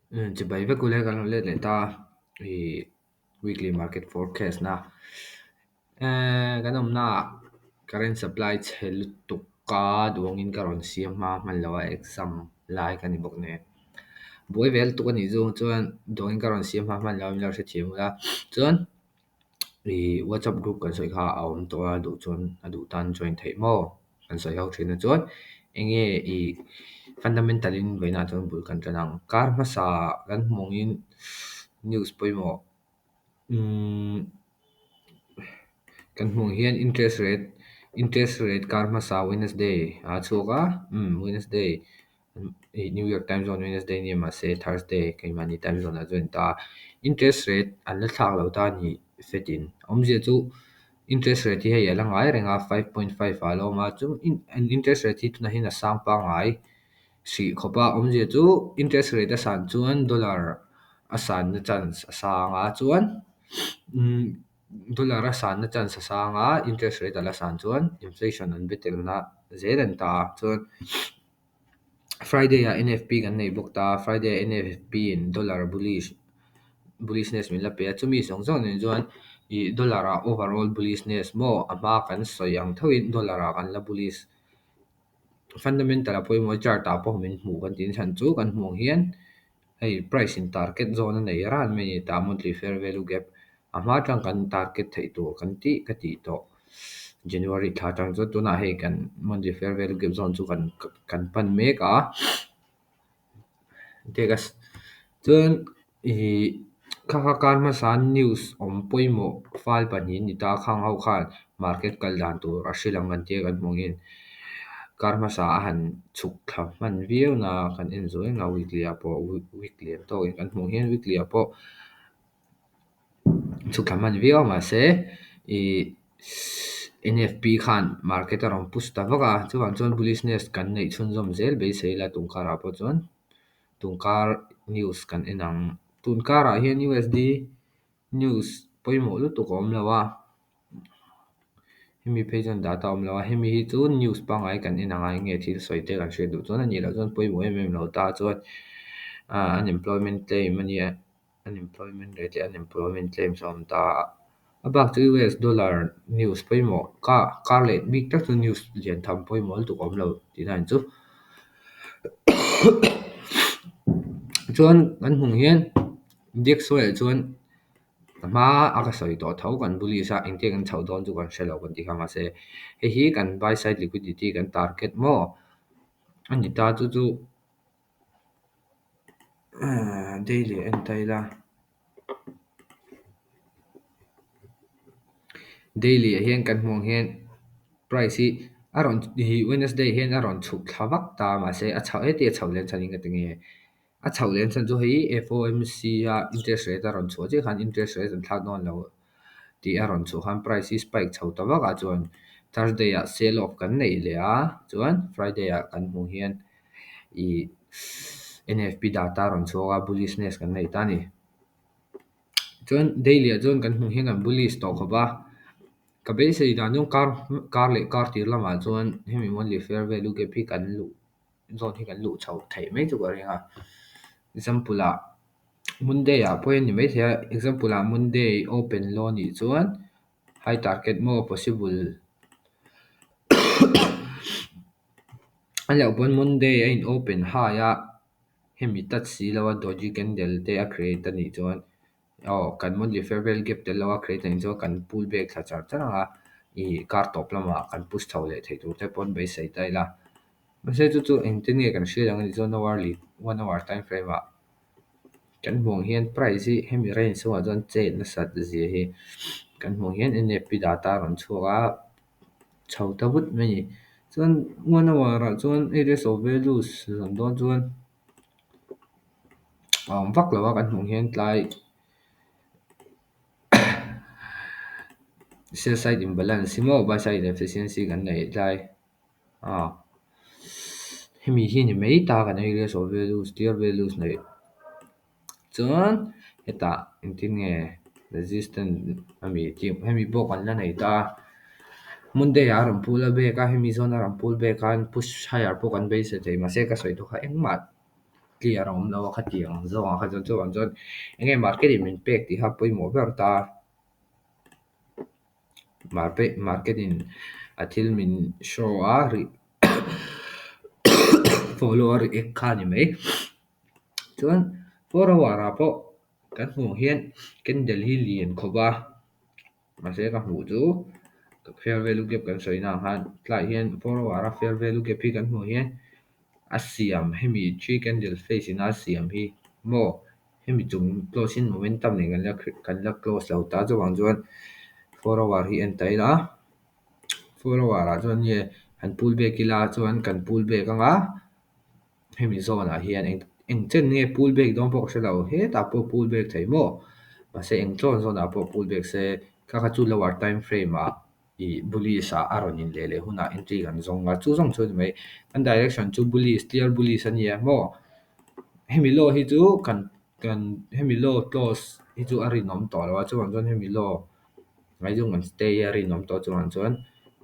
Chibai vek ule kan rawn let leh ta ih weekly market forecast na kan awmna ah current supply chhe lutuk a duangin ka rawn siam hma hman lo a exam lai ka ni bawk nen buai ve lutuk a nih chu chuan duangin ka rawn siam hma hman lo a min lo hrethiam ula chuan ih whatsapp group kan sawi kha a awm tawh a duh chuan a duh tan join theih maw kan sawi ho thin a chuan eng nge ih fundamental in vawiinah chuan bul kan tan ang kar hmasa kan hmuh angin news pawimawh umm kan hmuh ang hian interest rate interest rate kar hmasa Wednesday a chhuak a umm Wednesday ih New York time zone Wednesday nia mahse Thursday keimahni time zone ah chuan a ni ta a interest rate an la thlak lo ta a ni fetin awmzia chu interest rate hi hei a la ngai reng a 5.5 ah a la awm a chu interest rate hi tunah hian a sang pangngai hrih khawp a awmzia chu interest rate a san chuan dollar a sanna chance a sang a chuan umm dollar a sanna chance a sang a interest rate a la san chuan inflation an betelna zel a ni ta a chuan Friday ah N_F_P kan nei bawk ta a Friday ah N_F_P in dollar bullish bullishness min la pe a chumi zawng zawng nen chuan ih dollar ah overall bullishness maw a hma kan sawi ang thoin dollar ah kan la bullish fundamental a pawimawh a chart ah pawh min hmuh kan tih chhan chu kan hmuh ang hian hei price in target zone a nei ran mai a ni tah monthly fair value gap a hma atang kan target theih tur kan tih ka tih tawh January thla atang chuan tunah hei kan monthly fair value gap zone chu kan kan pan mek a chuan ih kha kha kar hmasa news awm pawimawh file pahnih a ni ta khang ho khan market kal dan tur a hrilh ang kan tia kan hmuh angin kar hmasa a han chhuk thla hman viau na kan en zawh eng a weekly ah pawh week lian tawkin kan hmuh hian weekly ah pawh chhuk thla hman viau a mahse ih N_F_P khan market a rawn push ta vak a chuvang chuan bullishness kan neih chhunzawm zel beisei ila tunkarah pawh chuan tunkar news kan en ang tunkarah hian U_S_D news pawimawh lutuk a awm lo a hemi phei chuan data a awm lo a hemi hi chu news pangngai kan en ang a enge thil sawi te kan hriat duh chuan a nih loh chuan pawimawh em em lo ta chuan ah unemployment claim a nia unemployment rate leh unemployment claims a awm ta a a bak chu U_S dollar news pawimawh ka kar leh bik tak chu news lian tham pawimawh lutuk a awm lo tihna a ni chu chuan kan hmuh hian D_X_Y ah chuan a hma a ka sawi tawh tho kan bullish a engtin kan chhoh dawn chu kan hrelo kan tih kha mahse hei hi kan buy side liquidity kan target maw a ni ta chu chu daily ah en ta ila daily ah hian kan hmuh ang hian price hi a rawn ih Wednesday hian a rawn chhuk thla vak ta mahse a chhoh heti a chhoh leh chhan in ka ti nge a chhoh leh chhan chu hei F_O_M_C a interest rate a rawn chhuah chiah khan interest rate an thlak dawn lo tih a rawn chhuah khan price hi spike chho ta vak a chuan Thursday ah sell off kan neih leh a chuan Friday ah kan hmuh hian ih N_F_P data a rawn chhuak a bullishness kan nei ta a ni chuan daily ah chuan kan hmuh hian kan bullish tawh khawp a ka beisei dan chuan kar kar leh kar tir lamah chuan hemi monthly fair value gap hi kan luh zone hi kan luh chho theih mai chu ka ring a example ah Monday ah pawh hian ni maithei a example ah Monday open low anih chuan high target maw possible a loh pawn Monday a in open high a hemi touch si lo a doji candle te a create a nih chuan aw kan monthly fair value gap tel lo a create a nih chuan kan pull back thla char char ang a ih kar tawp lamah kan push chho leh theih tur te pawn beisei ta ila mahse chu chu engtin nge kan hriat ang anih chuan hourly one hour time frame ah kan hmuh ang hian price hi hemi range chhungah chuan chet nasat zia hi kan hmuh ang hian N_F_P data a rawn chhuak a chho ta vut mai a ni chuan one hour ah chuan areas of values zawm dawn chuan a awm vak lo a kan hmuh hian tlai sell side imbalance hi maw buy side efficiency kan neih tlai ah hemi hi ni mai ta kan areas of values clear values neih chuan hetah engtin nge resistance ami hemi pawh kan la nei ta Monday ah a rawn pull a back a hemi zawn a rawn pull back a push higher pawh kan beisei thei mahse ka sawi tawh kha engmah. clear a awm lo a khatiang ang zawngah kha chuan chuvang chuan eng nge market in min pek tih kha pawimawh ber ta. Market in a thil min show a follow a react kha a ni mai. Chuan 4 hour ah pawh kan hmuh ang hian candle hi lian khawp a, mahse ka hmuh chu fair value gap kan sawi na ang khan tlaiah hian 4 hour a fair value gap hi kan hmuh hian a siam hemi three candle face ina a siam hi maw hemi chung close in momentum nen kan la close lo ta chuvang chuan 4 hour hi en ta ila 4 hour ah chuan nge han pull back ila chuan kan pull back anga hemi zawn ah hian eng eng chen nge pull back dawn pawh ka hre lo hetah pawh pull back thei maw mahse eng chawn zawn ah pawh pull back se kha kha chu lower time frame ah ih bullish ah a rawn in leh leh hunah entry kan zawng a chu zawng chu a ni mai kan direction chu bullish clear bullish a nia maw hemi low hi chu kan kan hemi low close hi chu a rinawm tawh lo a chuvang chuan hemi low ngai chu kan stay a rinawm tawh chuvang chuan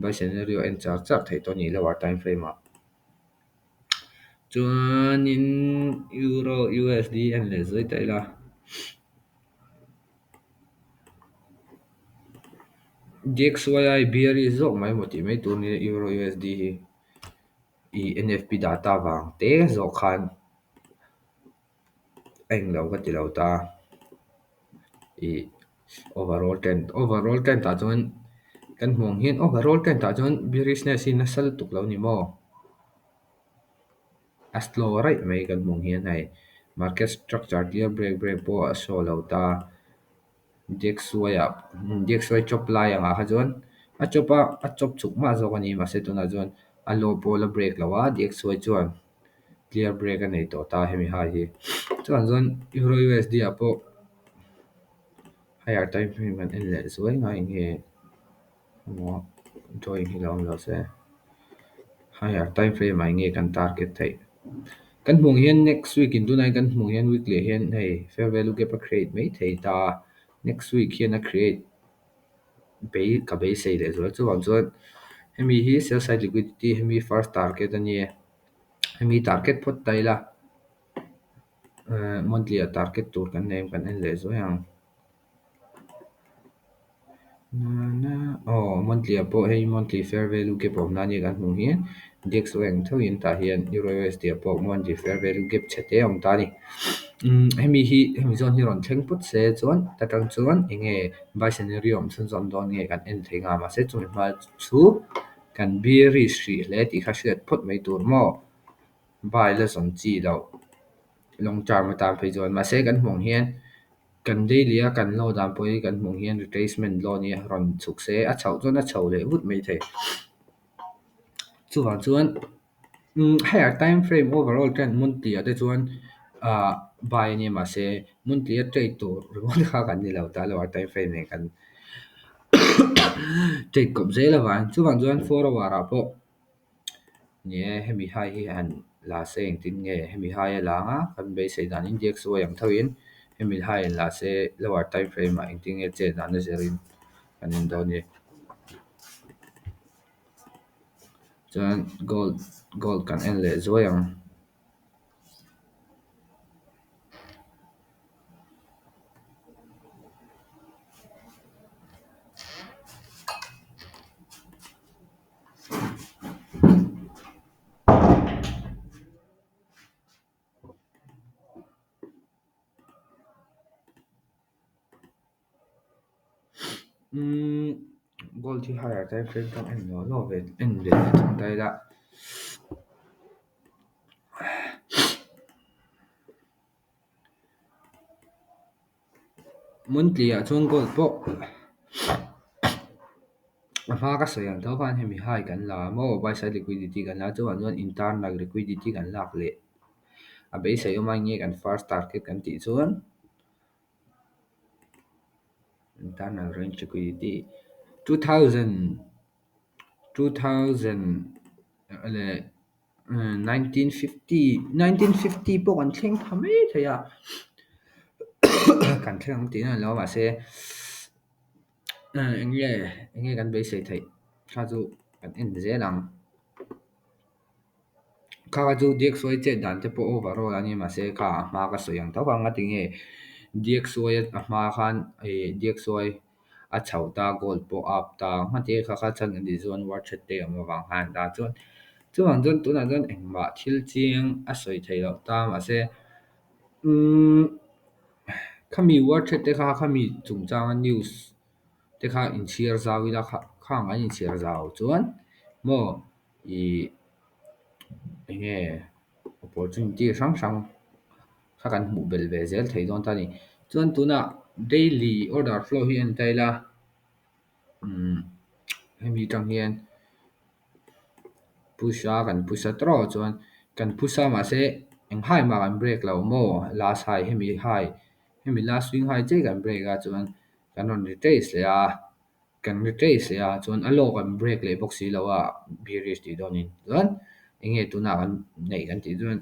buy scenario en char char theih tawh a ni lower time frame ah. Chuanin Euro USD en leh zui ta ila. DXY bearish zawk mai maw tih mai tur nia Euro USD hi ih NFP data vang te zawk khan a englo ka ti lo ta ih overall trend overall trend ah chuan kan hmuh ang hian overall trend ah chuan bearishness hi nasa lutuk lo ni maw a slow raih mai kan hmuh ang hian hei market structure clear break break pawh a show lo ta DXY ah DXY chop lai angah kha chuan a chop a a chop chuk mah zawk a ni mahse tunah chuan a low pawh la break lo a DXY chuan clear break a nei tawh ta hemi hai hi chuan chuan Euro USD ah pawh higher time frame kan en leh zuai ngai nge emaw drawing hi lo awm lo se higher time frame ah enge kan target theih kan hmuh ang hian next week in tunah hian kan hmuh hian weekly ah hian hei fair value gap a create mai thei ta next week hian a create bei ka beisei leh zual chuvang chuan hemi hi sell side liquidity hemi first target a nia hemi target phawt ta ila monthly ah target tur kan nei kan en leh zuai ang. Aw monthly ah pawh hei monthly fair value gap a awm na ania kan hmuh hian DXY ang tho in tah hian Euro USD ah pawh monthly fair value gap chhe te a awm ta a ni. Hemi hi hemi zawn hi rawn thleng phawt se chuan ta tang chuan eng nge buy scenario awm chhunzawm dawn nge kan en thei nghal mahse chumi hma chu kan bearish hrih hle tih kha hriat phawt mai tur maw buy la zawm chi loh long term atan phei chuan mahse kan hmuh ang hian kan daily a kan low dan pawh hi kan hmuh ang hian retracement low ania rawn chhuk se a chhoh chuan a chho leh vut mai thei. Chuvang chuan higher time frame overall trend monthly ah te chuan ah buy ania mahse monthly a trade tur ringawt kha kan ni lo ta lower time frame nen kan trade kawp zel avang chuvang chuan 4 hour ah pawh ni e hemi hai hi han la se engtin nge hemi hai a lang a kan beisei danin DXY ang thoin hemi hai an la se lower time frame ah engtin nge chet dan a zirin kan en dawn a ni. Chuan gold gold kan en leh zuai ang. Gold hi higher time frame chuan en law law ve en ve leh thung ta ila. Monthly ah chuan gold pawh a hma ka sawi ang tho khan hemi high kan la a maw buy side liquidity kan la a chuvang chuan internal liquidity kan lak leh a beisei awm a enge kan first target kan tih chuan internal range liquidity 2000 2000 leh 1950 1950 pawh kan thleng pha mai thei a kan thleng ang tih na ni lo a mahse eng nge eng nge kan beisei theih kha chu kan en zel ang. Kha kha chu DXY chet dan te pawh overall a ni mahse kha a hma ka sawi ang tho kha ngati nge DXY a hma khan DXY a chho ta gold pawh up ta ngati nge kha kha chhan kan tih chuan war threat te a awm avang khan ta chuan chuvang chuan tunah chuan engmah thil chiang a sawi theih loh ta mahse khami war threat te kha khami chungchanga news te kha inchhiar zau ila khang an inchhiar zau chuan maw ih enge opportunity hrang hrang kha kan hmuh belh ve zel thei dawn ta a ni. Chuan tunah daily order flow hi en ta ila hemi atang hian push a kan push a tawrh chuan kan push a mahse eng high mah kan break lo maw last high hemi high hemi last swing high chiah kan break a chuan kan rawn retrace leh a kan retrace leh a chuan a low kan break leh bawk si lo a bearish tih dawnin chuan enge tunah kan neih kan tih chuan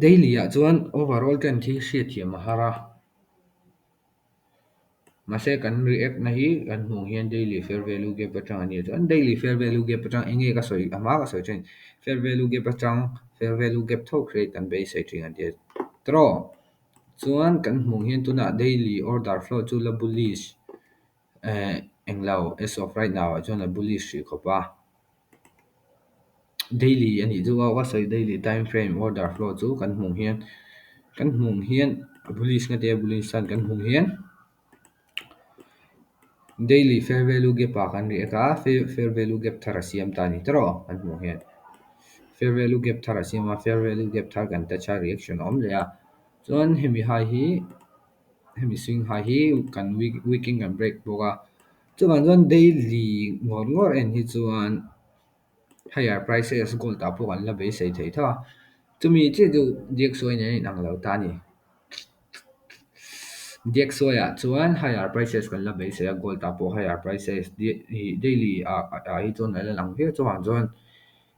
daily ah chuan overall trend hi hriatthiam a har a mahse kan react na hi kan hmuh hian daily fair value gap atang a ni chuan daily fair value gap atang enge ka sawi a hma ka sawi thin fair value gap atang fair value gap tho create kan beisei thin an ti a tawrh chuan kan hmuh hian tunah daily order flow chu la bullish englo as of right now ah chuan a bullish hrih khawp a daily a nih chu ka sawi daily time frame order flow chu kan hmuh hian a bullish nga tia bullish chuan kan hmuh hian daily fair value gap ah kan react a fair value gap thar a siam ta a ni tawrh kan hmuh hian fair value gap thar a siam a fair value gap thar kan touch a reaction a awm leh a chuan hemi high hi hemi swing high hi kan week in kan break bawk a chuvang chuan daily ngawr ngawr en hi chuan higher prices gold ah pawh kan la beisei thei tho a chumi chiah chu DXY nen a inang lo ta a ni. DXY ah chuan higher prices kan la beisei a gold ah pawh higher prices daily ah hi chuan a la lang viau chuvang chuan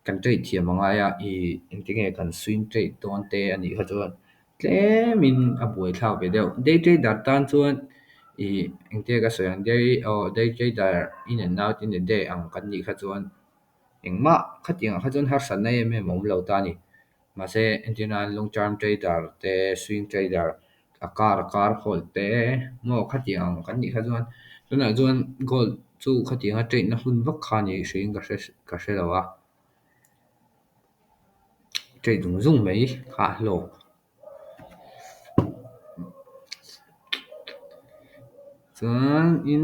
kan trade thiam a ngai a ih engtinge kan swing trade dawn te a nih kha chuan tlemin a buaithlak ve deuh day trader tan chuan ih engtinge ka sawi ang day aw day trader in and out in a day ang kan nih kha chuan engmah khatiang ah kha chuan harsatna em em a awm lo ta a ni mahse entirnan long term trader te swing trader a kar kar hold te maw khatiang ang kan nih kha chuan tunah chuan gold chu khatiang a trade na hun vak kha ni hriin ka hre lo a trade zung zung mai kha a hlawk. Chuan in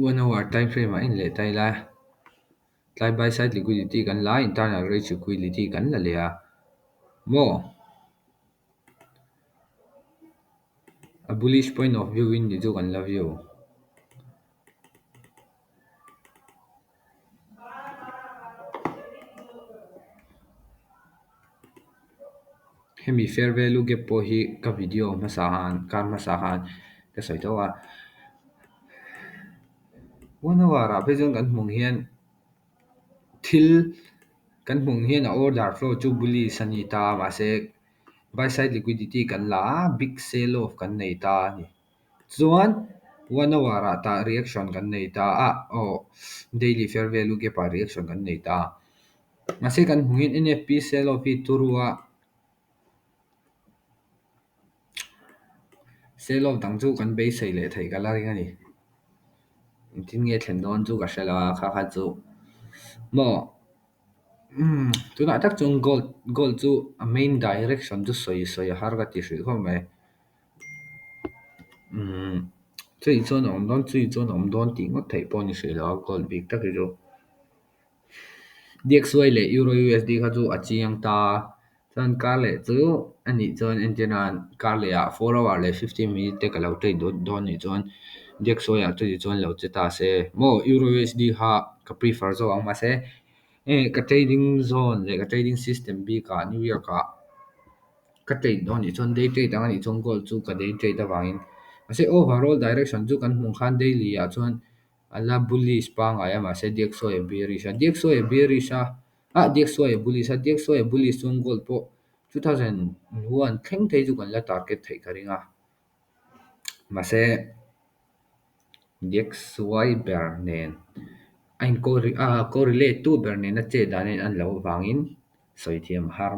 one hour time frame ah en leh ta ila tlai buy side liquidity kan la a internal range liquidity kan la leh a maw a bullish point of view in ni chu kan la view. Hemi fair value gap pawh hi ka video hmasa khan kar hmasa khan ka sawi tho a one hour ah phei chuan kan hmuh hian thil kan hmuh hian a order flow chu bullish a ni ta mahse buy side liquidity kan la a big sell off kan nei ta a ni. Chuan one hour ah tah reaction kan nei ta a aw daily fair value gap ah reaction kan nei ta mahse kan hmuh hian N_F_P sell off hi turu a sell off dang chu kan beisei leh theih ka la ring a ni. Engtin nge thlen dawn chu ka hre lo a kha kha chu maw tunah tak chuan gold gold chu a main direction chu sawi sawi a har ka ti hrih khawp mai. Chui chuan a awm dawn chui chuan a awm dawn tih ngawt theih pawh a ni hrih lo a gold bik tak hi chu. DXY leh Euro USD kha chu a chiang ta chuan kar leh chu a nih chuan entirnan kar leh ah 4 hour leh 15 minute te ka lo trade dawn nih chuan DXY ah chuti chuan lo che ta se maw Euro USD kha ka prefer zawk ang mahse ka trading zone leh ka trading system bikah New York ah ka trade dawn nih chuan day trade ang a nih chuan gold chu ka day trade avangin mahse overall direction chu kan hmuh khan daily ah chuan a la bullish pangngai a mahse DXY a bearish a DXY a bearish a ah DXY a bullish a DXY a bullish chuan gold pawh 2001 thleng phei chu kan la target theih ka ring a mahse DXY ber nen. A in correlate tu ber nena chet dan a in an loh avangin sawi thiam a har.